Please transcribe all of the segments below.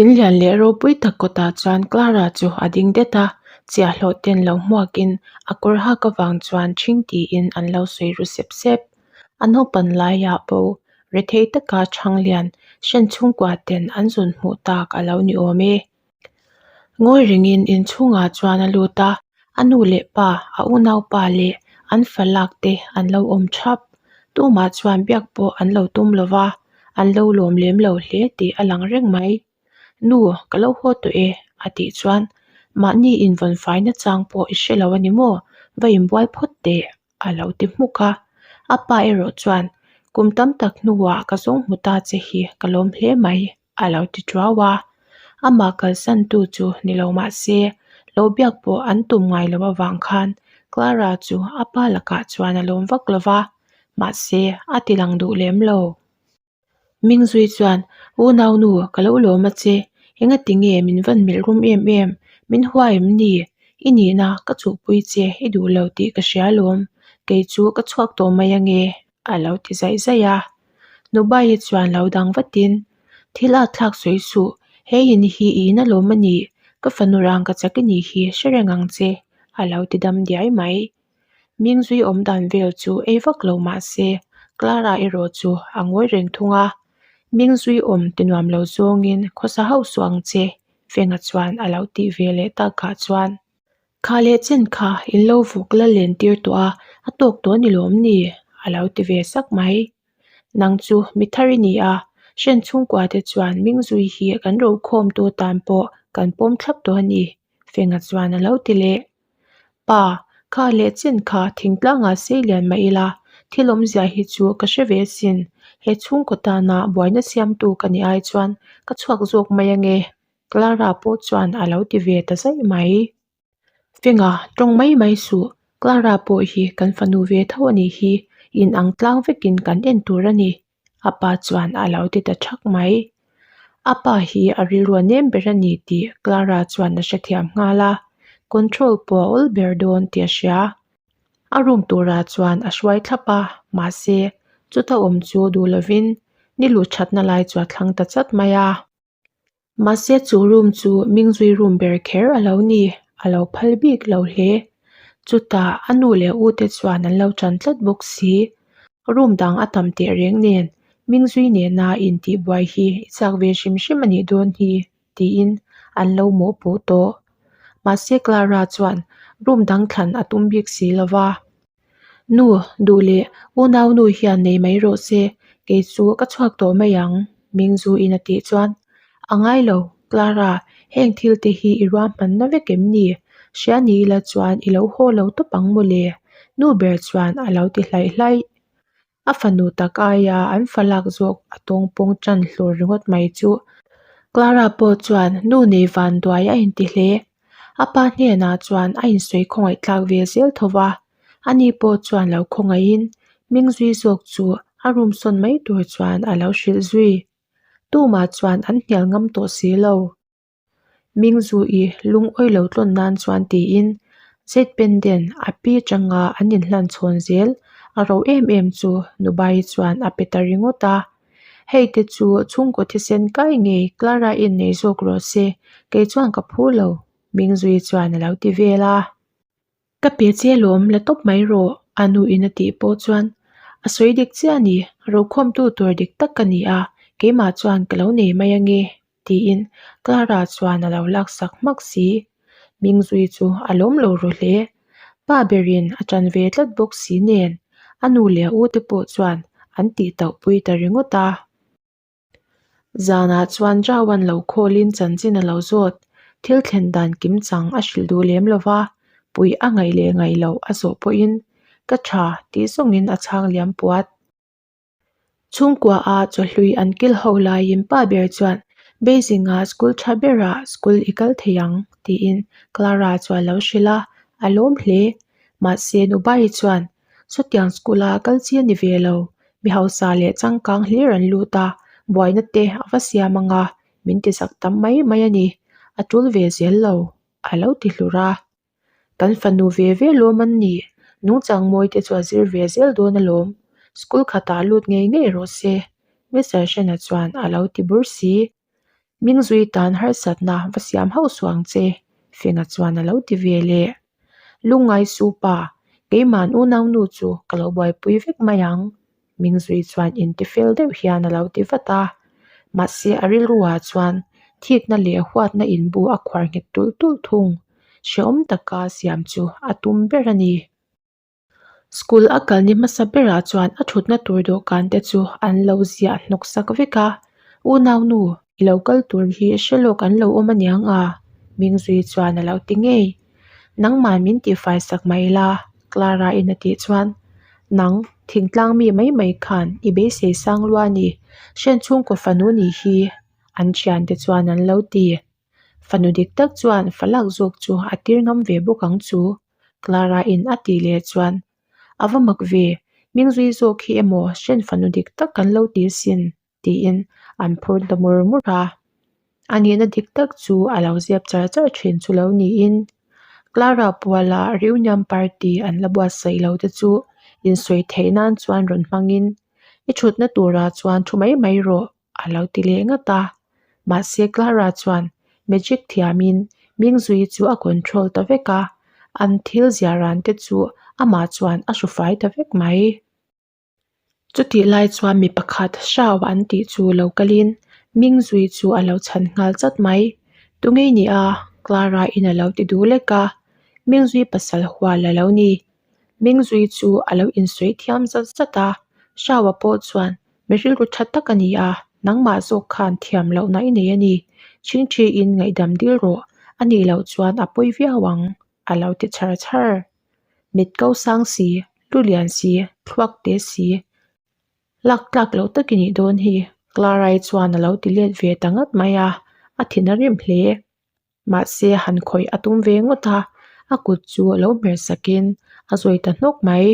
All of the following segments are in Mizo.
In lian leh ropui tak kawtah chuan Clara chu a ding det a, chiahhlawh ten lo hmuakin a kawr hak avang chuan ṭhing tiin an lo sawi ru sep sep. A naupan laiah bo rethei taka ṭhang lian hren chhungkua ten an zun hmuh tak a lo ni awm e. Ngawi rengin inchhungah chuan a lut a, a nu leh pa, a unaupa leh an fa lak te an lo awm thap. Tumah chuan biak pawh an lo tum lo va, an lo lawm lem lo hle tih a lang reng mai. Nu, ka lo haw tawh e, a tih chuan mahni invawn faina chang pawh i hre lo a ni maw? Va inbual phawt teh, a lo ti hmuk a. A pa erawh chuan, Kum tam tak hnuah ka zawng hmu ta che hi ka lawm hle mai, a lo ti tuau a. Amah kalsan tu chu ni lo mah se, lo biak pawh an tum ngai lo avang khan Clara chu a pa lakah chuan a lawm vak lo va, mahse a ti lang duh lem lo. Mingzui chuan, Unaunu, ka lo lawm a che, engati nge min van melh rum em em, min hua em ni? I nihna ka chuhpui che i duh lo tih ka hria lawm, kei chu ka chhuak tawh mai ange, a lo ti zaih zaih a. Nubaia chuan lo dang vatin, Thil a thlak sawi suh, he in hi i in alawm a nih, ka fanu rang ka chak i nih hi hre reng ang che, a lo ti dam diai mai. Mingzui awm dan vel chu ei vak lo mah se, Clara erawh chu a ngawi reng thung a. Mingzui awm ti nuam lo zawngin khawsa hauh suh ang che, Fenga chuan a lo tih ve leh takah chuan. Kha leh chen kha in lo vuk la len tir tawh a, a tawk tawh ni lawm ni? a lo ti ve sak mai. Nang chu mi thar i ni a, hren chhungkua te chuan Mingzui hi kan rokhawmtu tan pawh kan pawm thlap tawh a ni, Fenga chuan a lo ti leh. Pa, kha leh chen kha thingtlangah sei lian mah ila, thil awmzia hi chu ka hre ve asin. He chhungkaw tana buaina siamtu ka nih ai chuan ka chhuak zawk mai ange, Clara pawh chuan a lo ti ve ta zaih mai. Fenga, tawng mai mai suh, Clara pawh hi kan fanu ve tho a nih hi, in ang tlang vekin kan en tur a ni, a pa chuan a lo ti ta thak mai. A pa hi a rilru a nem ber a ni tih Clara chuan a hrethiam nghal a, control pawh a awl ber dawn tih a hria. A room turah chuan a hruai thlap a, mahse chuta awm chu duh lovin ni luh thatna lai chu a thlang ta chat mai a. Mahse chu room chu Mingzui room ber kher a lo ni, a lo phal bik lo hle. Chutah a nu leh u te chuan an lo tan tlat bawk si. Room dang a tam teh reng nen Mingzui nena intihbuai hi i chak ve hrim hrim a nih dawn hi tiin an lo mawhpuh tawh. Mahse Clara chuan room dang thlan a tum bik si lo va. Nu, duh leh unau nu hian nei mai rawh se, kei chu ka chhuak tawh mai ang, Mingzu in a tih chuan, A ngai lo, Clara, heng thil te hi i ruahmanna vek em ni? Hria ni ila chuan i lo haw lo tawp ang mawle, nu ber chuan a lo ti hlaih hlaih. A fanu tak aia an fa lak zawk a tawng pawng tan hlur ringawt mai chu Clara pawh chuan nu nei van duai a inti hle. A pa hnenah chuan a insawi khawngaih tlak ve zel tho va, ani pawh chuan lo khawngaihin Mingzui zawk chu a room sawn mai tur chuan a lo hrilh zui. Tumah chuan an hnial ngam tawh si lo. Mingzui lungawi lo tlawn nan chuan tiin Zet Penden a pi atanga an inhlan chhawn zel a ro em em chu Nubai chuan a pe ta ringawt a. Hei te chu chhungkaw thisen kai ngei Clara in nei zawk rawh se, kei chuan ka phu lo, Mingzui chuan a lo ti vel a. Ka pe che lawm la tawp mai rawh, a nu in a tih pawh chuan a sawi dik chiah a ni, rokhawmtu tur dik tak ka ni a, keimah chuan ka lo nei mai ange, tiin Clara chuan a lo laksak hmak si. Mingzui chu a lawm lo ru hle. Pa berin a ṭan ve tlat bawk si nen, a nu leh a u te pawh chuan an tih tauh pui ta ringawt a. Zanah chuan Jawan lo khawlin chanchin a lo zawt. Thil thlen dan kim chang a hrilh duh lem lo va, puih a ngaih leh ngaih loh a zawh pawhin ka tha tih zawngin a chhang liam puat. Chhungkua a chawhlui an kil ho laiin pa ber chuan Beijing-ah school tha berah school i kal thei ang tiin Clara chu a lo hrilh a, a lawm hle. Mahse Nubai chuan Sawtiang school-a kal chi a ni ve lo, mi hausa leh changkang hlir an lut a, buaina te a va siam ang a, min ti zak tam mai mai a ni, a tul ve zel lo, a lo ti hlur a. Kan fanu ve ve lawm an ni, nungchang mawi te chu a zir ve zel dawn alawm, school khatah lut ngei ngei rawh se, Mister Hrena chuan a lo ti bur si. Mingzui tan harsatna va siam hauh suh ang che, Fenga chuan a lo ti ve leh. Lungngai su pa, keiman unaunu chu ka lo buaipui vek mai ang, Mingzui chuan intifel deuh hian a lo ti vat a. Mahse a rilruah chuan thikna leh huatna inbu a khuar nghet tulh tulh thung. Hrehawm taka siam chu a tum ber a ni. School a kal ni hmasa berah chuan a thutna tur dawhkan te chu an lo ziah hnawk sak vek a, Unaunu, i lo kal tur hi hre lawk an lo awm aniang a? Mingzui chuan a lo ti ngei. Nangmah min tihfai sak mai la, Clara in a tih chuan, Nang, thingtlang mi mai mai khan i beisei sang lua a ni, Hrian chhungkaw fanu nih hi, an thiante chuan an lo ti. Fanu dik tak chuan fa lak zawk chu a tir ngam ve bawk ang chu, Clara in a tih leh chuan a va mak ve, Mingzui zawk hi emaw hren fanu dik tak kan lo ti sin tiin an phur ta mur mur a. A nihna dik tak chu a lo zep char char thin chu lo niin Clara puala reunion party an la buatsaih lo te chu insawi theih nan chuan rawn hmangin i thutna turah chuan thu mai mai rawh a lo ti leh ngat a. Mahse Clara chuan magic thiamin Mingzui chu a control ta vek a, an thil ziah ran te chu amah chuan a hru fai ta vek mai. Chutih lai chuan mi pakhat Shao an tih chu lo kalin Mingzui chu a lo chhan nghal chat mai. Tungei ni a? Clara in a lo ti duh lek a, Mingzui pasal hual a lo ni. Mingzui chu a lo insawi thiam zat zat a, Shao-a pawh chuan Mi rilru tha tak a ni a, nangmah zawk khan thiam lohna i nei a ni. Chhingchhiin ngaihdam dil rawh, a nih loh chuan a pawi viau ang, a lo ti chhar chhar. Mit ko sang si, lu lian si, thluak te si, lak tlak loh tak i nih dawn hi, Clara-i chuan a lo ti let ve ta ngat mai a, a thin a rim hle. Mahse han khawih a tum ve ngawt a, a kut chu a lo hmer sakin a zawi ta hnawk mai.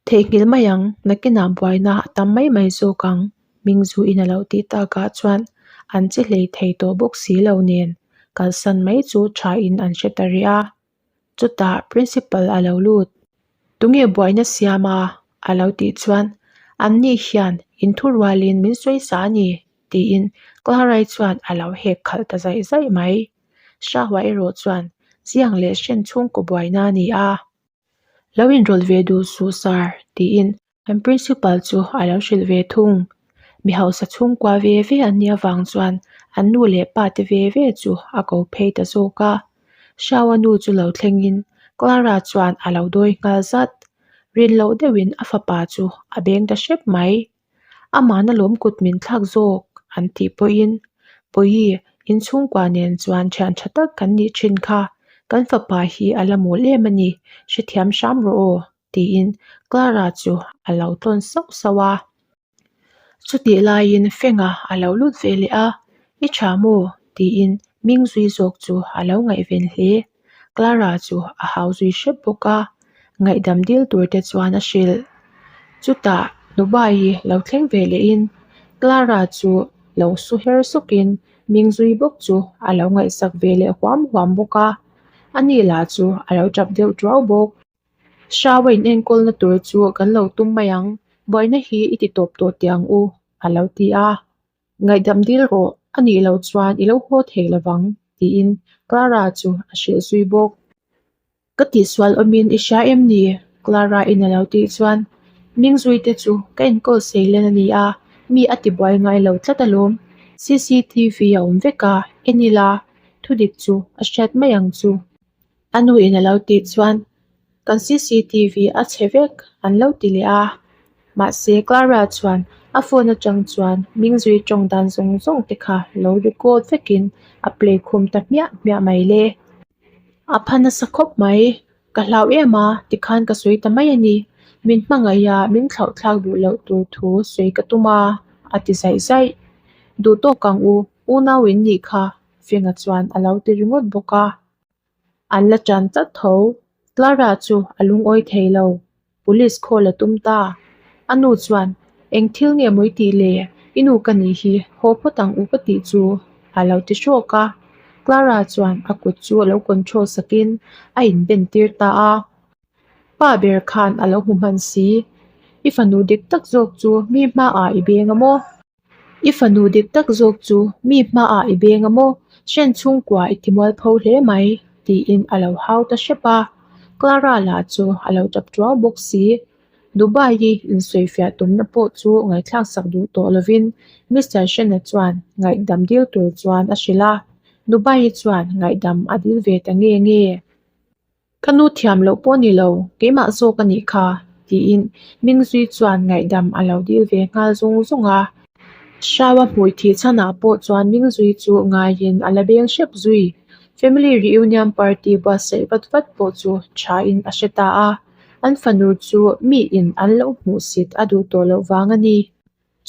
Theihnghilh mai ang, nakinah buaina a tam mai mai zawk ang, Mingzuin a lo tih takah chuan an che hlei thei tawh bawk si lo nen kalsan mai chu thain an hre ta rih a. Chutah principal a lo lut. Tunge buaina siam a? a lo tih chuan anni hian inthurualin min sawi sa a ni tiin Clara-i chuan a lo hek khalh ta zaih zaih mai. Hrahua erawh chuan Ziang leh Hren chhungkaw buaina a ni a. Lo inrawlh ve duh suh sir tiin An principal chu a lo hrilh ve thung. Mi hausa chhungkua ve ve an nih avang chuan an nu leh pa te ve ve chu a ko phei ta zawk a. Xiao-a nu chu lo thlengin Clara chuan a lo dawi nghal zat. Rin loh deuhin a fapa chu a beng ta hrep mai. Amahna lawm kut min thlak zawk an tih pawhin Bawihi inchhungkua nen chuan thian tha tak kan nih thin kha. Kan fapa hi a la mawl em a ni, hrethiam hram rawh aw. tiin Clara chu a lo tlawn sauh sauh a. Chutih laiin Fenga a lo lut ve leh a, I tha maw? tiin Mingzui zawk chu a lo ngaihven hle. Clara chu a hau zui hrep bawk a, ngaihdam dil tur te chuan a hrilh. Chutah Nubai lo thleng ve lehin Clara chu lo su her sawkin Mingzui bawk chu a lo ngaihsak ve leh huam huam bawk a, ani lah chu a lo tap deuh tuau bawk. Hraua inenkawlna tur chu kan lo tum mai ang, buaina hi i ti tawp tawh teh ang u, a lo ti a. Ngaihdam dil rawh, a nih loh chuan i lo haw thei lo vang, tiin Clara chu a hrilh zui bawk. Ka tihsual awmin i hria em ni? Clara in a lo tih chuan, Mingzui te chu ka enkawl seilen a ni a, mi a tibuai ngai lo tlat alawm. Cctv a awm vek a, en ila, thudik chu a hriat mai ang chu. A nu in a lo tih chuan kan cctv a chhe vek an lo ti leh a mahse Clara chuan a phone atang chuan Mingzui tawng dan zawng zawng te kha lo record vekin a play khum ta hmiah hmiah mai le. A pha nasa khawp mai ka hlau em a tikhan ka sawi ta mai a ni min hmangaih a min thlauh thlak duh loh tur thu sawi ka tum a a ti zaih zaih duh tawk ang u unau in nih kha Fenga chuan a lo ti ringawt bawk a. An la tan tlat tho. Clara chu a lungawi thei lo. Police call a tum ta. A nu chuan, Eng thil nge maw i tih le? I nu ka nih hi, haw phawt ang u ka tih chu a lo ti hrawk a. Clara chuan a kut chu a lo control sakin a inben tir ta a. Pa ber khan a lo hmu hman si. I fanu dik tak zawk chu mi hmaah i beng a maw? I fanu dik tak zawk chu mi hmaah i beng a maw? Hren chhungkua i timualpho hle mai, tiin a lo hau ta hrep a. Clara lah chu a lo tap tuau bawk si. Dubai-i insawifiah tumna pawh chu ngaihthlak sak duh tawh lovin Mister Hrena chuan ngaihdam dil tur chuan a hrilh a. Dubai-i chuan ngaihdam a dil ve ta nge nge. Ka nu thiam loh pawh ni lo, keimah zawk a nih kha, tiin Mingzui chuan ngaihdam a lo dil ve nghal zung zung a. Hraua hmui thih chhanah pawh chuan Mingzui chu ngaiin a la beng hrep zui. Family reunion party buatsaih vat vat pawh chu thain a hre ta a, an fanu chu miin an lo hmuhsit a duh tawh loh vang a ni.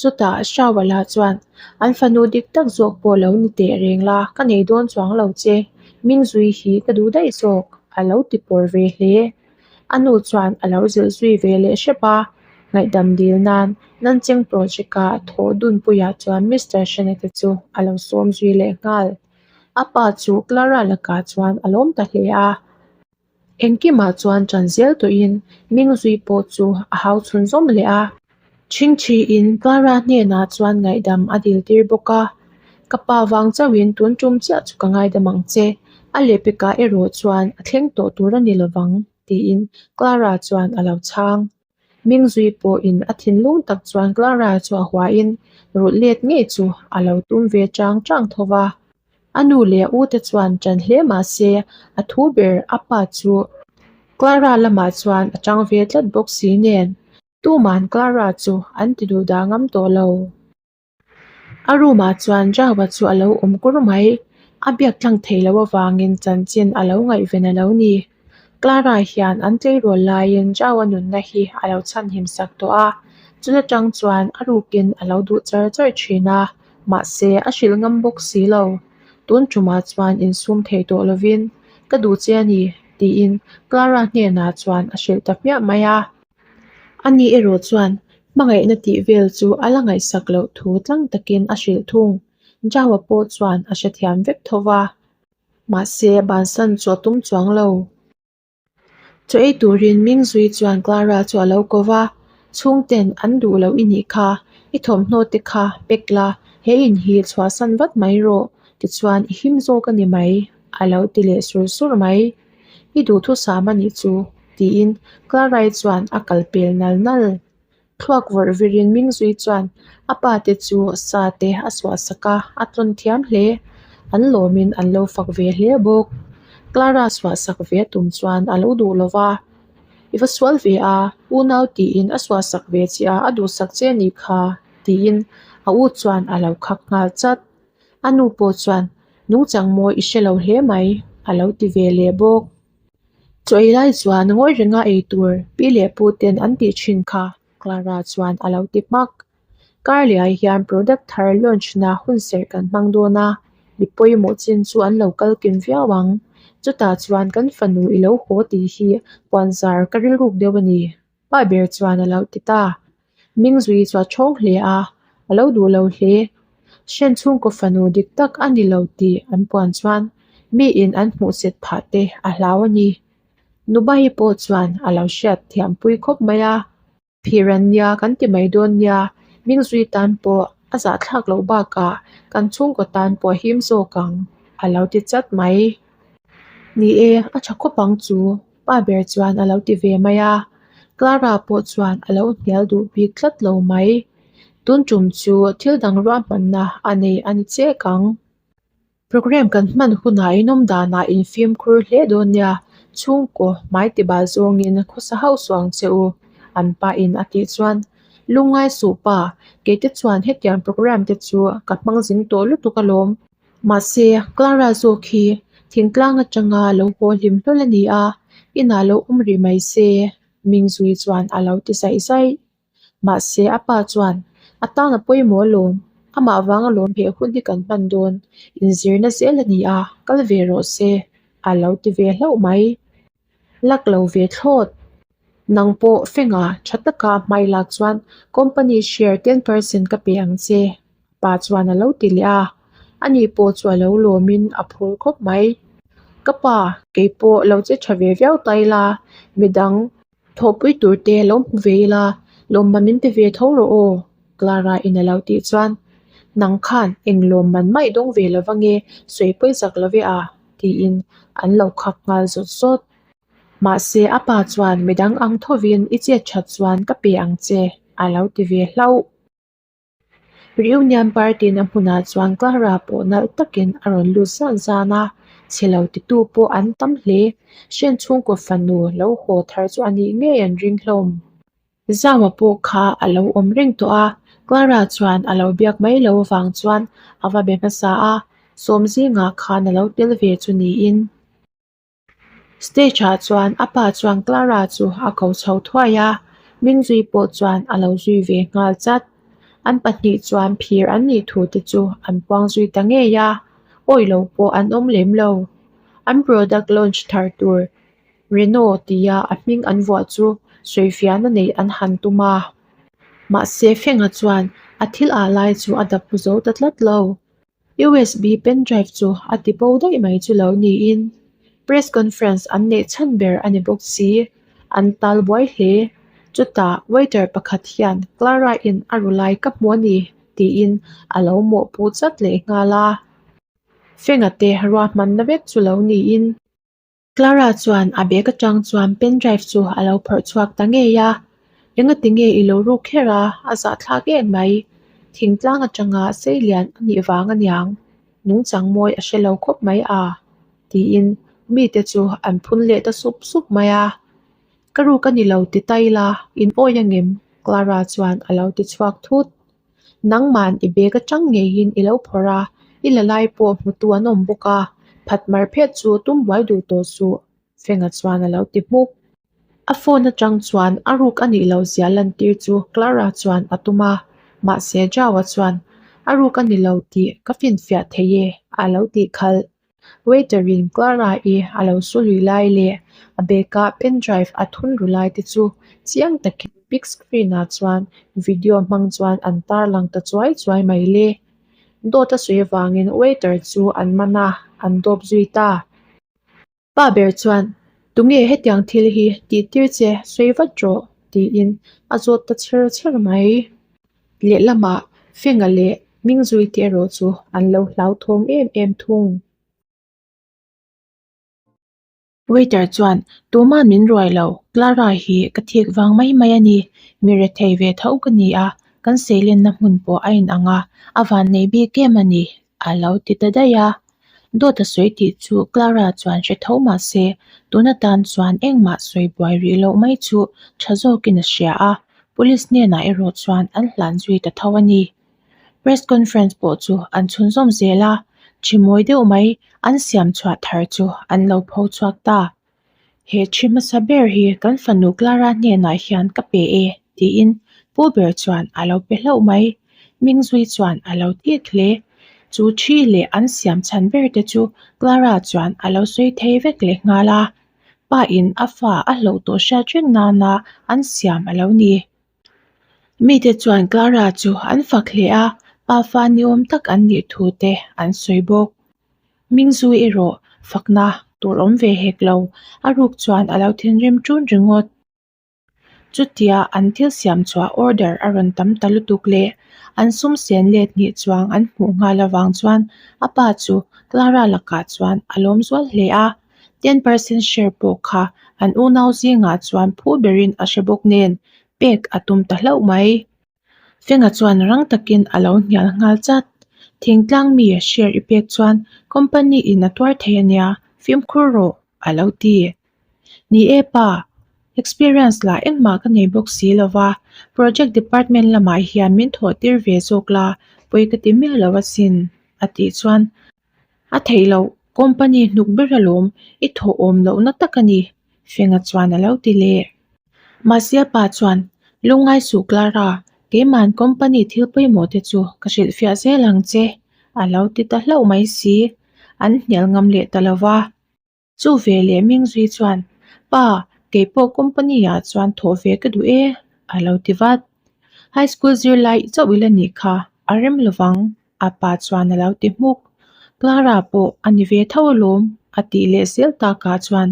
Chutah Hrawala chuan, An fanu dik tak zawk pawh lo ni teh reng la, ka nei dawn chuang lo che, Mingzui hi ka duh daih zawk, a lo ti pawr ve hle. A nu chuan a lo zilh zui ve leh hrep a, ngaihdam dil nan Nancheng project-a thawh dunpuiah chuan Mister Hranete chu a lo sawm zui leh nghal. A pa chu Clara lakah chuan a lawm ta hle a. Engkimah chuan ṭan zel tawhin Mingzui pawh chu a hau chhun zawm leh a. Chhingchhiin Clara hnenah chuan ngaihdam a dil tir bawk a, Ka pa vang chauhin tun tum chiah chu ka ngaidam ang che, a lehpekah erawh chuan a thleng tawh tur a ni lovang, tiin Clara chuan a lo chhang. Mingzui pawhin a thinlung tak chuan Clara chu a huain rulh let ngei chu a lo tum ve chang chang tho va. A nu leh a u te chuan ṭan hle mah se a thu ber a pa chu Clara lamah chuan a ṭang ve tlat bawk si nen tuman Clara chu an ti duh dah ngam tawh lo. A room ah chuan Jawa chu a lo awm kur mai. A biak tlang thei loh avangin chanchin a lo ngaihven a lo ni. Clara hian an tleirawl laiin Jawa nunna hi a lo chhanhim sak tawh a, chuta tang chuan a rukin a lo duh char char thin a, mahse a hrilh ngam bawk si lo. Tun tumah chuan insum thei tawh lovin, Ka duh che a ni, tiin Clara hnenah chuan a hrilh ta hmiah mai a. Ani erawh chuan hmangaihna tih vel chu a la ngaihsak loh thu tlang takin a hrilh thung. Jawa pawh chuan a hrethiam vek tho va, mahse bansan chu a tum chuang lo. Chaw ei turin Mingzui chuan Clara chu a lo ko va, Chhungten an duh loh i nih kha, i thawmhnaw te kha pack la, he in hi chhuahsan vat mai rawh, tichuan i him zawk a ni mai, a lo ti leh sur sur mai. I duhthusam a nih chu, tiin Clara-i chuan a kal pel nal nal. Thluak vawrh virin Mingzui chuan a pa te chu sa te a suah sak a, a tlawn thiam hle. An lawmin an lo fak ve hle bawk. Clara suah sak ve a tum chuan a lo duh lo va, I va sual ve a, unau tiin a suah sak ve che a, a duhsak che a nih kha, tiin a u chuan a lo khak nghal chat. A nu pawh chuan Nungchang mawi i hre lo hle mai, a lo ti ve leh bawk. Chaw ei lai chuan ngawi renga ei tur pi leh pu ten an tih thin kha, Clara chuan a lo ti hmak. Karleh hian product thar launch na hunserh kan hmang dawn a, mi pawimawh chin chu an lo kal kim viau ang. Chutah chuan kan fanu i lo haw tih hi puanzar ka rilruk deuh a ni, pa ber chuan a lo ti ta. Mingzui chu a thawng hle a, a lo duh lo hle. Hren chhungkaw fanu dik tak a ni lo tih an puan chuan miin an hmuhsit phah te a hlau a ni. Nubahi pawh chuan a lo hriat thiam pui khawp mai a, Phir an nia kan ti mai dawn nia, Mingzui tan pawh a zahthlak loh bakah kan chhungkaw tan pawh a him zawk ang a lo ti chat mai. Ni e, a tha khawp ang chu, pa ber chuan a lo ti ve mai a. Clara pawh chuan a lo hnial duh bik tlat lo mai. Tun tum chu thil dang ruahmanna a nei a ni chek ang. Programme kan hman hunah inawm danah infimkhur hle dawn nia, chhungkaw hmai tibal zawngin khawsa hauh suh ang che u, an pahin a tih chuan Lungngai suh pa, keite chuan hetiang programme te chu ka hmang zing tawh lutuk alawm. Mahse, Clara zawk hi thingtlang atanga lo haw hlim hlawl a ni a, inah lo awm rih mai se, Mingzui chuan a lo ti zaih zaih. Mahse, a pa chuan, A tan a pawimawh alawm, amah vang alawm he hun hi kan hman dawn, inzirna zel a ni a, kal ve rawh se, a lo ti ve hlauh mai. Lak lo ve thlawt. Nang pawh fenga tha taka hmai lak chuan company share 10% ka pe ang che, pa chuan a lo ti leh a. Ani pawh chu a lo lawmin a phur khawp mai. Ka pa, kei pawh lo che tha ve viau ta ila, midang thawhpui tur te lo hmu ve ila, lawmman min pe ve tho rawh aw, Clara in a lo tih chuan. Nang khan eng lawmman mah i dawng ve lo ange, sawi pawi zak lo ve a, tiin an lo khak nghal zawt zawt. Mahse a pa chuan midang ang thovin i chet that chuan ka pe ang che, a lo ti ve hlauh. Reunion party na hmunah chuan Clara pawh nalh takin a rawn lut zan zan a, chhe lo titu pawh an tam hle. Hren chhungkaw fanu lo haw thar chu a nih ngei an ring hlawm. Zaua pawh kha a lo awm reng tawh a, Clara chuan a lo biak mai lo avang chuan a va be hmasa a, sawm zingah khan a lo tel ve chu niin. Stage ah chuan a pa chuan Clara chu a ko chho thuai a, Mingzui pawh chuan a lo zui ve nghal chat. An pahnih chuan phir an nih thu te chu an puang zui ta ngei a, awih lo pawh an awm lem lo. An product launch thar tur Renault tia a hming an vuah chu sawifiahna neih an han tum a. Mahse Fenga chuan a thil ah lai chu a dap zo ta tlat lo. USB pen drive chu a ti bo daih mai chu lo niin press conference an neih chhan ber a ni bawk si. An tal buai hle. Chutah waiter pakhat hian Clara in a ru lai ka hmu a ni tiin a lo mawhpuh chat leh nghal a. Fenga te ruahmanna vek chu lo niin. Clara chuan a bag atang chuan pen drive chu a lo phawrh chhuak ta ngei a, Engati nge i lo ruk kher a, a zahthlak em mai. Thingtlang atanga seilian a nih vang aniang, nungchang mawi a hre lo khawp mai a, tiin mite chu an phun leh ta sup sup mai a. Ka ruk a ni lo ti ta ila, in awi angem? Clara chuan a lo ti chhuak thut. Nangman i bag atang ngeiin i lo phawrh a, i la lai pawh hmutu an awm bawk a, phat mar phet chu tum buai duh tawh suh, Fenga chuan a lo ti hmuk. A phone atang chuan a ruk a nih loh zia lantir chu Clara chuan a tum a, mahse Jawa chuan a ruk a ni lo tih ka finfiah thei e a lo tih khalh. Waiter in Clara i a lo su lui lai leh a bag ah pen drive a thun ru lai te chu chiang takin big screen ah chuan video hmang chuan an tar lang ta chuai chuai mai le. Dawt a sawi avangin waiter chu an man a, an dawp zui ta. Pa ber chuan, Tunge hetiang thil hi tih tir che sawi vat rawh tiin a zawt ta chher chher mai. Lehlamah Fenga leh Mingzui te erawh chu an lo hlauthawng em em thung. Waiter chuan, Tuma'n min ruai lo, Clara hi ka thik vang mai mai a ni. Mi rethei ve tho ka ni a, kan seilenna hmun pawh a inang a, a vannei bik em a ni, a lo ti ta daih a. Dawt a sawi tih chu Clara chuan hre tho mah se, tun atan chuan engmah sawi buai rih loh mai chu tha zawkin a hria a, police hnenah erawh chuan an hlan zui ta tho a ni. Press conference pawh chu an chhunzawm zel a, thi mawi deuh mai an siam chhuah thar chu an lo pho chhuak ta. He thi hmasa ber hi kan fanu Clara hnenah hian ka pe e tiin pu ber chuan a lo pe hlauh mai. Mingzui chuan a lo thik hle. Chu thi leh an siam chhan ber te chu Clara chuan a lo sawi thei vek leh nghal a. Pa in a fa a hlauh tawh hriat reng nana an siam a lo ni. Mite chuan Clara chu an fak hle a, pa fa ni awm tak an nih thu te an sawi bawk. Mingzui erawh fakna tur awm ve hek lo, a ruk chuan a lo thinrim ṭun ringawt. Chutia an thil siam chhuah order a rawn tam ta lutuk leh an sum sen let hnih chuang an hmuh nghal avang chuan a pa chu Clara lakah chuan a lawm zual hle a. 10% share pawh kha an unau zingah chuan phu berin a hre bawk nen pek a tum ta hlauh mai. Fenga chuan rang takin a lo hnial nghal chat. Thingtlang mi share i pek chuan company in a tuar thei a nia, fimkhur rawh a lo ti. Ni e pa, experience lah engmah ka nei bawk si lo va, project department lamah hian min thawh tir ve zawk la, pawi ka ti miah lo asin a tih chuan A theih loh, company hnuk ber alawm, i thawh awm lohna tak a ni, Fenga chuan a lo ti leh. Mahse a pa chuan, Lungngai suh Clara, keima'n company thil pawimawh te chu ka hrilhfiah zel ang che, a lo ti ta hlauh mai si, an hnial ngam leh ta lo va. Chu ve leh Mingzui chuan, Pa, kei pawh company ah chuan thawh ve ka duh e, a lo ti vat. High school zirlai chauh ila nih kha, a rem lovang, a pa chuan a lo ti hmuk. Clara pawh a ni ve tho alawm, a tih leh zel takah chuan,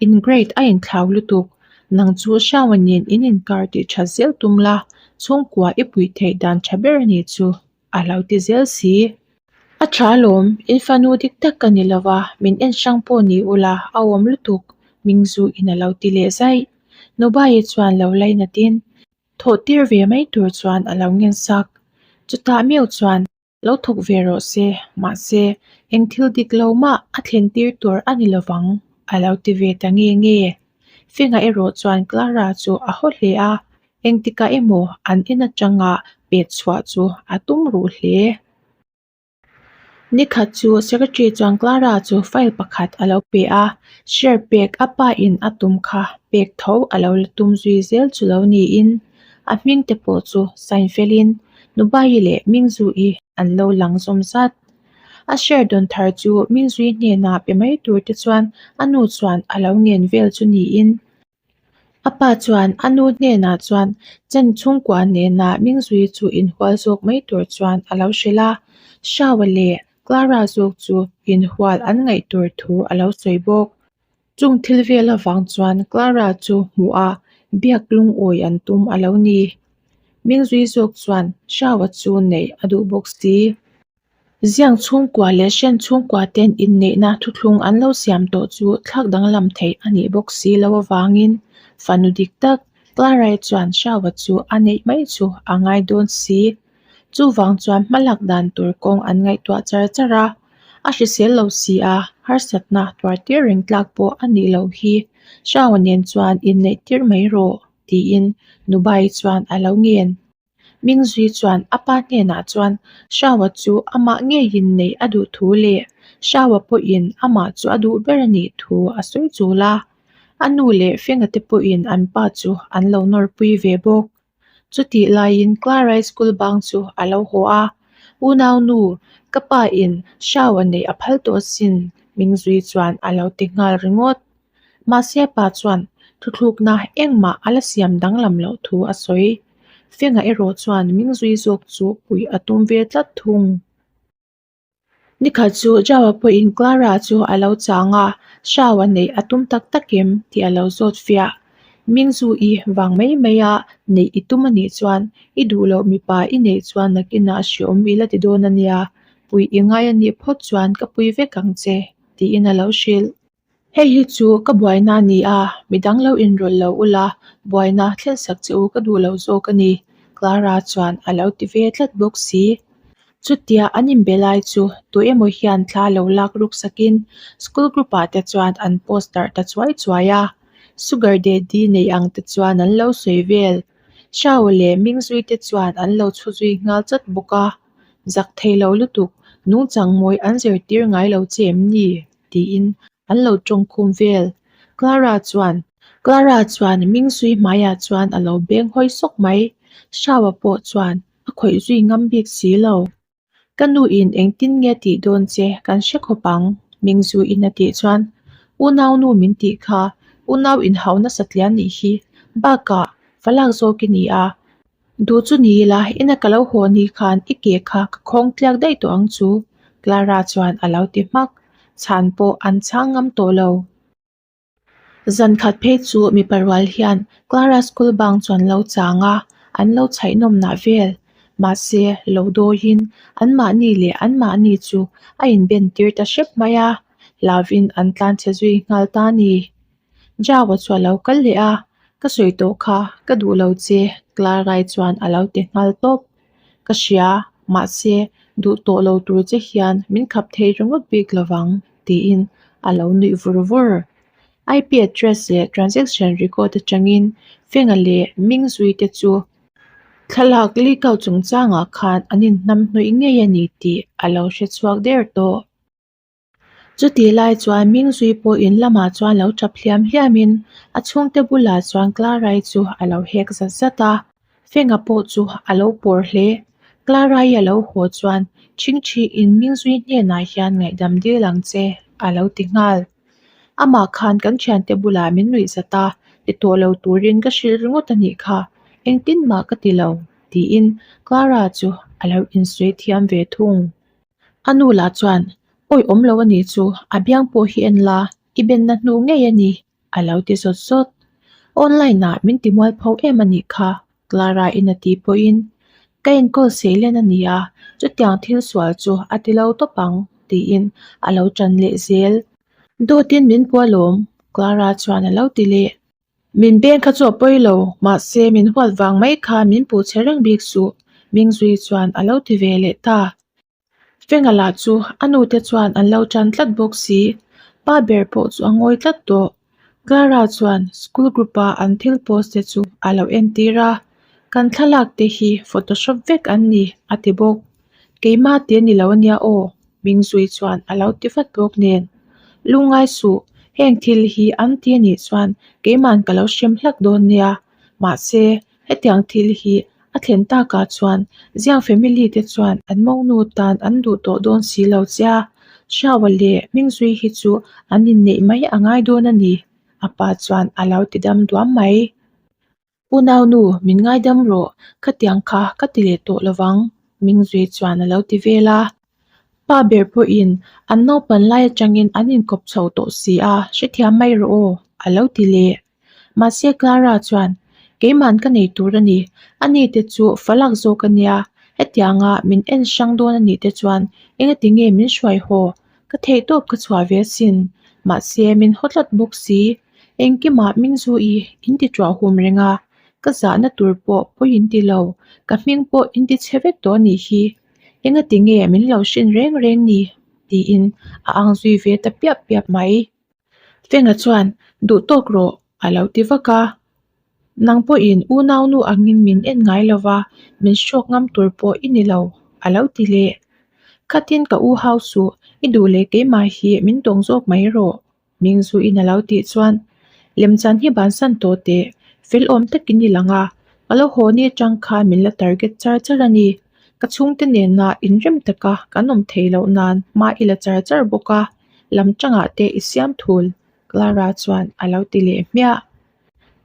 In grade a inthlau lutuk, nang chu Shawa nen in inkar tih that zel tum la, chhungkua i puih theih dan tha ber a nih chu. a lo ti zel si. A tha lawm, in fanu dik tak ka ni lova, min en hrang pawh ni ula a awm lutuk, Mingzu in a lo ti leh zaih. Nubayi chuan lo lainatin thawh tir ve mai tur chuan a lo ngen sak. Chutah meuh chuan lo thawk ve rawh se, mahse eng thil dik lo mah a thlen tir tur a ni lovang a lo ti ve ta nge nge. Fenga erawh chuan Clara chu a haw hle a, engtikah emaw an en atanga pet chhuah chu a tum ruh hle. Nikhat chu Secretary chuan Clara chu file pakhat a lo pe a, share pek a pa in a tum kha pek tho a lo la tum zui zel chu lo niin a hming te pawh chu sign felin Nubayi leh Mingzui an lo lang zawm zat. A share dawn thar chu Mingzui hnenah pe mai tur te chuan a nu chuan a lo ngen vel chu niin A pa chuan a nu hnenah chuan Chen chhungkua nena Mingzui chu inhual zawk mai tur chuan a lo hrilh a, Shawa leh Clara zawk chu inhual an ngaih tur thu a lo sawi bawk. Chung thil vel avang chuan Clara chu hmuh a biak lungawi an tum a lo ni. Mingzui zawk chuan Shawa chu neih a duh bawk si. Ziang chhungkua leh hren chhungkua ten inneihna thuthlung an lo siam tawh chu thlak danglam theih a nih bawk si lo avangin fanu dik tak Clara-i chuan Shawa chu a neih mai chu a ngai dawn si. Chuvang chuan hmalak dan tur kawng an ngaihtuah char char a, a hrisel lo si a, harsatna tuar tir reng tlak pawh a nih loh hi Shawa nen chuan inneih tir mai rawh tiin Nubai chuan a lo ngen. Mingzui chuan a pa hnenah chuan Shawa chu amah ngeiin neih a duh thu leh Shawa pawhin amah chu a duh ber a nih thu a sawi chul a. A nu leh Fenga te pawhin an pa chu an lo nawrpui ve bawk. Chutih laiin Clara-i school bang chu a lo haw a, Unau nu, ka pa in Shawa neih a phal tawh asin Mingzui chuan a lo ti nghal ringawt. Mahse pa chuan thuthlukna engmah a la siam danglam loh thu a sawi. Fenga erawh chuan Mingzui zawk chu puih a tum ve tlat thung. Nikhat chu Jawa pawhin Clara chu a lo chang a, Shawa neih a tum tak tak em tih a lo zawt fiah. Mingzui vang mai mai a neih i tum a nih chuan i duh loh mipa i neih chuan nakinah hreawm i la ti dawn a nia, puih i ngai a nih phawt chuan ka pui vek ang che tiin a lo hrilh. Hei hi chu ka buaina a ni a, midang lo inrawlh lo ula, buaina thlensak che u ka duh lo zawk a ni, Clara chuan a lo ti ve tlat bawk si. Chutia an inbe lai chu tu emaw hian thla lo lak ruk sakin school group ah te chuan an post darh ta chuai chuai a, sugar daddy nei ang te chuan an lo sawi vel. Shao leh Mingzui te chuan an lo chhu zui nghal chat bawk a, zak thei lo lutuk, nungchang mawi an zirtir ngai lo che em ni? tiin an lo tawng khum vel. Clara chuan Clara chuan Mingzui hmaiah chuan a lo beng hawi sawk mai. Shawa pawh chuan a khawih zui ngam bik si lo. Ka nu in engtin nge tih dawn che kan hre khawp ang Mingzuiin a tih chuan Unau nu min tih kha unau inhau nasa tlian nih hi bakah falak zawk i ni a, Duh chu ni ila, ina ka lo haw ni khan i ke kha ka khawng tliak daih tawh ang chu, Clara chuan a lo ti hmak. Chhan pawh an chhang ngam tawh lo. Zan khat phei chu mipa rual hian Clara school bang chu an lo chang a, an lo chhaih nawmnah vel. Mahse, lo dawiin anmahni leh anmahni chu a inben tir ta hrep mai a, hlauvin an tlanchhe zui nghal ta a ni. Jawa chu a lo kal leh a, Ka sawi tawh kha, ka duh lo che Clara-i chuan a lo ti nghal tawp. Ka hria, mahse duh tawh lo tur che hian min khap thei ringawt bik lovang tiin a lo nuih vur vur. IP address leh transaction record atangin Fenga leh Mingzui te chu thlalak leak out chungchangah khan an inhnam hnawih ngei a ni tih a lo hre chhuak der tawh. Chutih lai chuan Mingzui pawh in lamah chuan lo tap hliam hliamin a chhungte bulah chuan Clara-i chu a lo hek zat zat a, Fenga pawh chu a lo pawr hle. Clara-i a lo haw chuan Chhingchhiin Mingzui hnenah hian ngaihdam dil ang che a lo ti nghal. Amah khan kan thiante bulah min nuih zat a, ti tawh lo turin ka hrilh ringawt a nih kha, engtin mah ka ti lo tiin Clara chu a lo insawi thiam ve thung. A nu lah chuan, Awi awm lo a nih chu, a biang pawh hi en la, i benna hnu ngei a ni, a lo ti zawt zawt. Online ah min ti mualpho em a nih kha, Clara in a ti pawhin. Ka enkawl seilen a ni a, chutiang thil sual chu a ti lo tawp ang, tiin a lo ṭan leh zel. Dawtin min puh alawm, Clara chuan a lo ti leh. Min beng kha chu a pawi lo, mahse min huat vang mai kha min puh chhe reng bik suh, Mingzui chuan a lo ti ve leh ta. Fenga lah chu a nute chuan an lo tan tlat bawk si, pa ber pawh chu a ngawi tlat tawh. Clara chuan school group a an thil post te chu a lo entir a, Kan thlalak te hi photoshop vek an ni a ti bawk. Keimah te ni lo ania aw, Mingzui chuan a lo ti vat bawk nen. Lungngai suh, heng thil hi an ti anih chuan keiman ka lo hrem hlak dawn nia, mahse Hetiang thil hi a thlen takah chuan Ziang family te chuan an monu tan an duh tawh dawn si lo che a, Hriaua leh Hmingzui hi chu an inneih mai a ngai dawn a ni, a pa chuan a lo ti dam duam mai. Unaunu, min ngaidam rawh, khatiang kha ka ti leh tawh lovang, Hmingzui chuan a lo ti vel a. Pa ber pawhin an naupan lai atangin an inkawp chho tawh si a, hrethiam mai rawh aw, a lo ti leh. Mahse Clara chuan, Keiman ka nei tur a ni, ani te chu falak zawk a nia, hetianga min en hrang dawn a nih te chuan engati nge min hruai haw, ka theihtawp ka chhuah ve asin, mahse min haw tlat bawk si, engkimah Mingzu-i in ti tuah hum reng a, ka zahna tur pawh pawi in ti lo, ka hming pawh in ti chhe vek tawh a nih hi, engati nge min lo hrin reng reng ni? tiin a ang zui ve ta piap piap mai. Fenga chuan, Duh tawk rawh, a lo ti vak a. Nang pawhin unaunu angin min en ngai lo va, min hrawk ngam tur pawh i ni lo, a lo ti leh. Khatin ka u hau suh, i duh leh keimah hi min tawng zawk mai rawh, Mingzuin a lo tih chuan, Lemchan hi bansan tawh teh, fel awm takin i lang a, ka lo haw ni atang khan min la target char char a ni. Ka chhungte nena inrem taka kan awm theih loh nan hma i la char char bawk a. Lam tangah te i siam thul, Clara chuan a lo ti leh hmiah.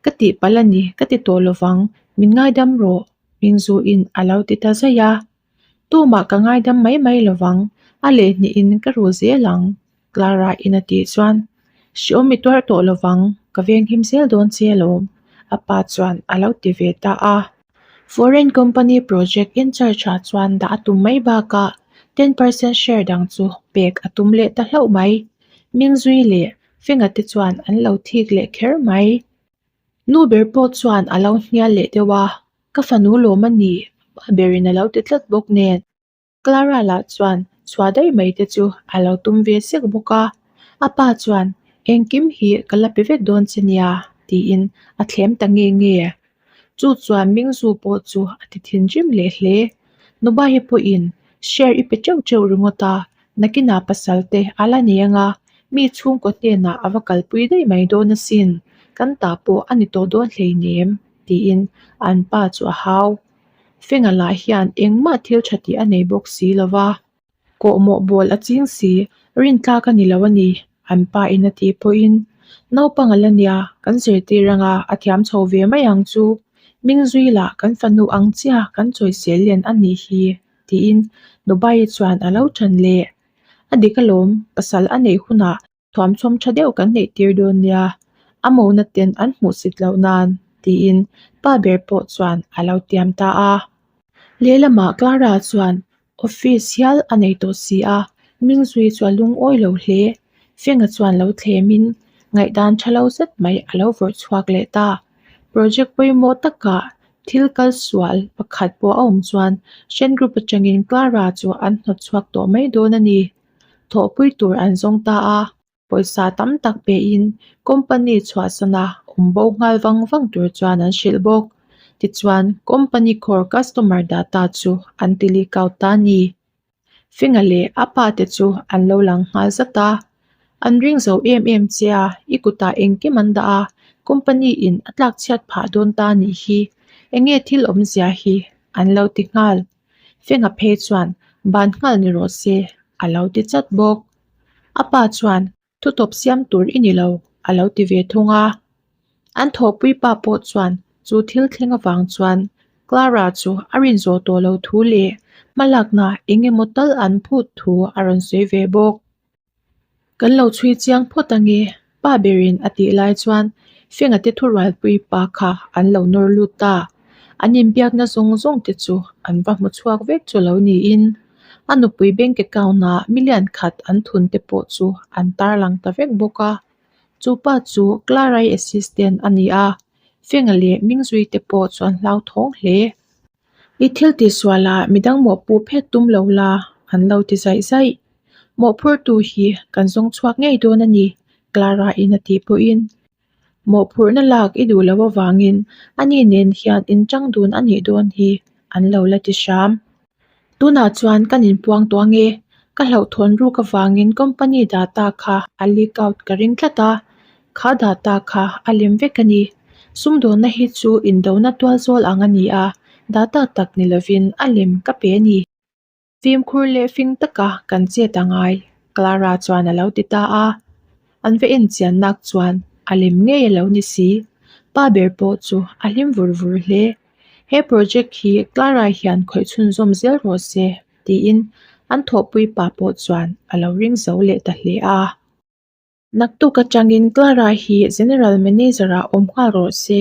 Ka tih palh a ni, ka ti tawh lovang, min ngaidam rawh, Mingzuin a lo ti ta zaih a. Tumah ka ngaidam mai mai lovang, a lehhnihin ka ru zel ang, Clara in a tih chuan, Hriawm i tuar tawh lovang, ka venghim zel dawn che alawm, a pa chuan a lo ti ve ta a. Foreign company project in charge ah chuan dah a tum mai bakah 10% share dang chu pek a tum leh ta hlauh mai. Mingzui leh Fenga te chuan an lo thik leh kher mai. Nu ber pawh chuan a lo hnial leh deuh a, ka fanu lawm a ni, pa berin a lo ti tlat bawk nen. Clara lah chuan chhuah daih mai te chu a lo tum ve sek bawk a, a pa chuan engkim hi ka la pe vek dawn che nia tiin a thlem ta nge nge. Chu chuan Mingzu pawh chu a ti thinrim leh hle. Nubahi pawhin share i pe teuh teuh ringawt a, nakinah pasal te a la nei anga mi chhungkaw hnenah a va kalpui daih mai dawn asin, kan ta pawh a ni tawh dawn hleinem tiin an pa chu a hau. Fenga lah hian engmah thil tha tih a nei bawk si lo va, kawhmawh bawl a ching si, rintlak a ni lo a ni, an pa in a tih pawhin naupang a la nia, kan zirtir anga a thiam chho ve mai ang chu, Mingzui lah kan fanu ang chiah kan chawisel len a nih hi, tiin Nubaii chuan a lo ṭan leh. A dik alawm, pasal a neih hunah Thuamchawm tha deuh kan neih tir dawn nia, a mona ten an hmuhsit loh nan, tiin pa ber pawh chuan a lo tiam ta a. Lehlamah Clara chuan office hial a nei tawh si a, Mingzui chu a lungawi lo hle. Fenga chuan lo thlemin ngaihdan tha lo zet mai a lo vawrh chhuak leh ta. Project pawimawh takah thil kal sual pakhat pawh a awm chuan Shen Group atangin Clara chu an hnawt chhuak tawh mai dawn a ni. Thawhpui tur an zawng ta a, pawisa tam tak pehin company chhuahsana awm bo nghal vang vang tur chuan an hrilh bawk. Tichuan, company core customer data chu an ti leak out ta a ni. Finga leh a pa te chu an lo lang nghal zat a, An ring zo em em che a, i kutah engkim an dah a, company in a tlak chhiat phah dawn ta a nih hi, enge thil awmzia hi an lo ti nghal. Fenga phei chuan ban nghal ni rawh se a lo ti chat bawk. A pa chuan thutawp siam tur i ni lo a lo ti ve thung a. An thawhpui pa pawh chuan chu thil thleng avang chuan Clara chu a rin zawh tawh lo thu leh hmalakna eng emaw tal an phut thu a rawn sawi ve bawk. Kan lo chhui chiang phawt ange, pa berin a tih lai chuan Fenga te thurualpui pa kha an lo nawr lut ta. An inbiakna zawng zawng te chu an va hmu chhuak vek chu lo niin a nupui bank account ah million khat an thun te pawh chu an tarlang ta vek bawk a. Chu pa chu Clara-i assistant a ni a, Fenga leh Mingzui te pawh chu an hlauthawng hle. I thil tihsualah midang mawhpuh phet tum lo la, an lo ti zaih zaih. Mawhphurtu hi kan zawng chhuak ngei dawn a ni, Clara-in a tih pawhin. Mawhphurhna lak i duh loh avangin ani nen hian inchang dun a nih dawn hi, an lo la ti hram. Tunah chuan kan inpuang tawh ange, ka hlauhthawn ruk avangin company data kha a leak out ka ring tlat a, kha data kha a lem vek a ni. Sumdawnna hi chu indona tual zawl ang a ni a, data tak ni lovin a lem ka pe a ni. Fimkhur leh fing taka kan chet a ngai, Clara chuan a lo ti ta a. An va enchian nak chuan a lem ngei a lo ni si. Pa ber pawh chu a hlim vur vur hle. He project hi Clara hian khawih chhunzawm zel rawh se tiin an thawhpui pa pawh chuan a lo ring zo leh ta hle a. Naktuk atangin Clara hi General Manager ah awm nghal rawh se,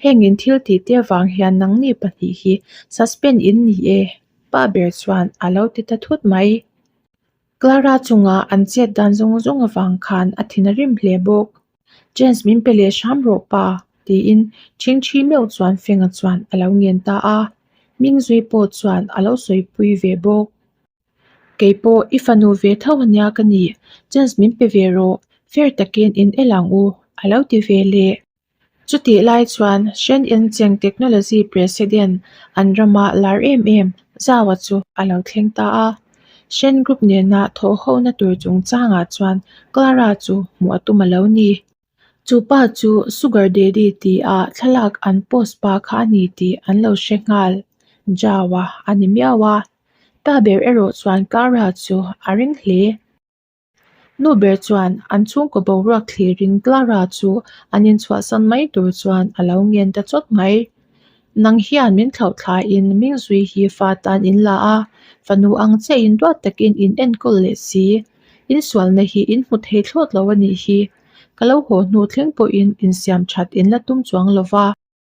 heng in thil tih te avang hian nangni pahnih hi suspend in ni e, pa ber chuan a lo ti ta thut mai. Clara chungah an chet dan zawng zawng avang khan a thin a rim hle bawk. Chance min pe leh hram rawh pa, tiin ṭhingṭhi meuh chuan Fenga chuan a lo ngen ta a, Mingzui pawh chuan a lo sawipui ve bawk. Kei pawh i fanu ve tho ania ka ni, chance min pe ve rawh, fair takin in el ang u, a lo ti ve leh. Chutih lai chuan Shen Encheng Technology President an rama lar em em Zhao-a chu a lo thleng ta a. Shen Group nena thawhhona tur chungchangah chuan Clara chu hmuh a tum a lo ni. Chu pa chu Sugar Daddy tia thlalak an post pa kha a ni tih an lo hre nghal. Zhao-a a ni miau a. Pa ber erawh chuan Clara chu a ring hle. Nu ber chuan an chhungkaw boruak thlirin Clara chu an inchhuahsan mai tur chuan a lo ngen ta chawt mai. Nang hian min thlauh thlaiin Mingzui hi fa tan in la a, fanu ang chiahin duat takin in enkawl leh si. Insualna hi in hmu thei thlawt lo a nih hi. Ka lo haw hnu thleng pawhin insiam that in la tum chuang lo va.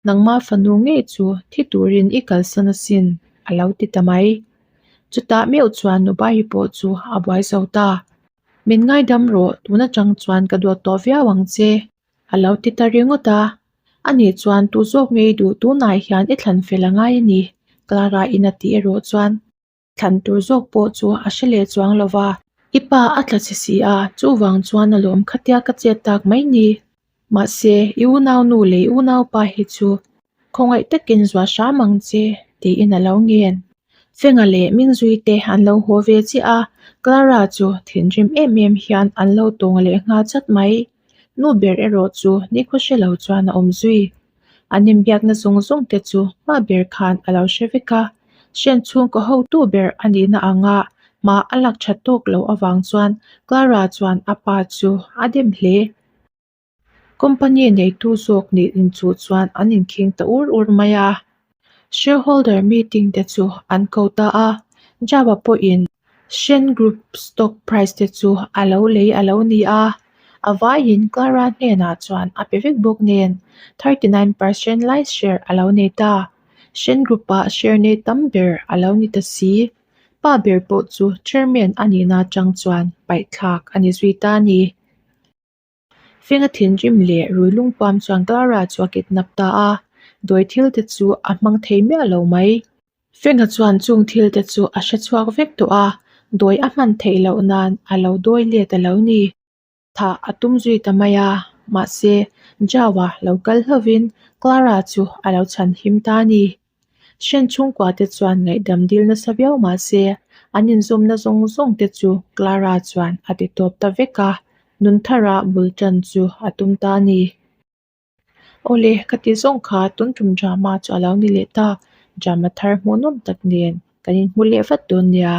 Nangma fanu ngei chu thi turin i kalsan asin, a lo ti ta mai. Chutah meuh chuan Nubahi pawh chu a buai zo ta. Min ngaidam rawh, tun atang chuan ka duat tawh viau ang che, a lo ti ta ringawt a. Ani chuan tu zawk ngei duh tunah hian i thlan fel a ngai a ni, Clara in a tih erawh chuan Thlan tur zawk pawh chu a hre leh chuang lo va. I pa a tla chhe si a, chuvang chuan a lawm khatia ka chet tak mai ni. Mahse, i unaunu leh i unaupa hi chu khawngaih takin zuah hram ang che, tiin a lo ngen. Fenga leh Mingzui te an lo haw ve chiah a, Clara chu thinrim em em hian an lo tawng leh nghal chat mai. Nu ber erawh chu nikhaw hre lo chuan a awm zui. An inbiakna zawng zawng te chu hma ber khan a lo hre vek a, hriat chhungkaw hotu ber a nihna anga hma a lak tha tawk loh avang chuan Clara chuan a pa chu a dem hle. Company neitu zawk nih inchuh chuan an inkhing ta ur ur mai a, shareholder meeting te chu an ko ta a, Java pawhin Shen Group stock price te chu a lo lei a lo ni a, a vaiin Clara hnenah chuan a pe vek bawk nen 39% lai share a lo nei ta. Shen Group-ah share nei tam ber a lo ni ta si. Pa ber pawh chu chairman a nihna atang chuan paihthlak a ni zui ta a ni. Fenga thinrim leh rui lungpuam chuan Clara chu a kidnap ta a, dawi thil te chu a hmang thei miah lo mai. Fenga chuan chung thil te chu a hre chhuak vek tawh a, dawi a hman theih loh nan a lo dawi let a lo ni. Thah a tum zui ta mai a, mahse Zhao-a lo kal hlauhin Clara chu a lo chhan him ta a ni. Hrian chhungkua te chuan ngaihdam dil nasa viau mah se, an inzawmna zawng zawng te chu Clara chuan a ti tawp ta vek a, nun thara bul tan chu a tum ta a ni. Awle, ka ti zawng kha tun tum drama chu a lo ni leh ta, drama thar hmuhnawm tak nen kan inhmu leh vat dawn nia.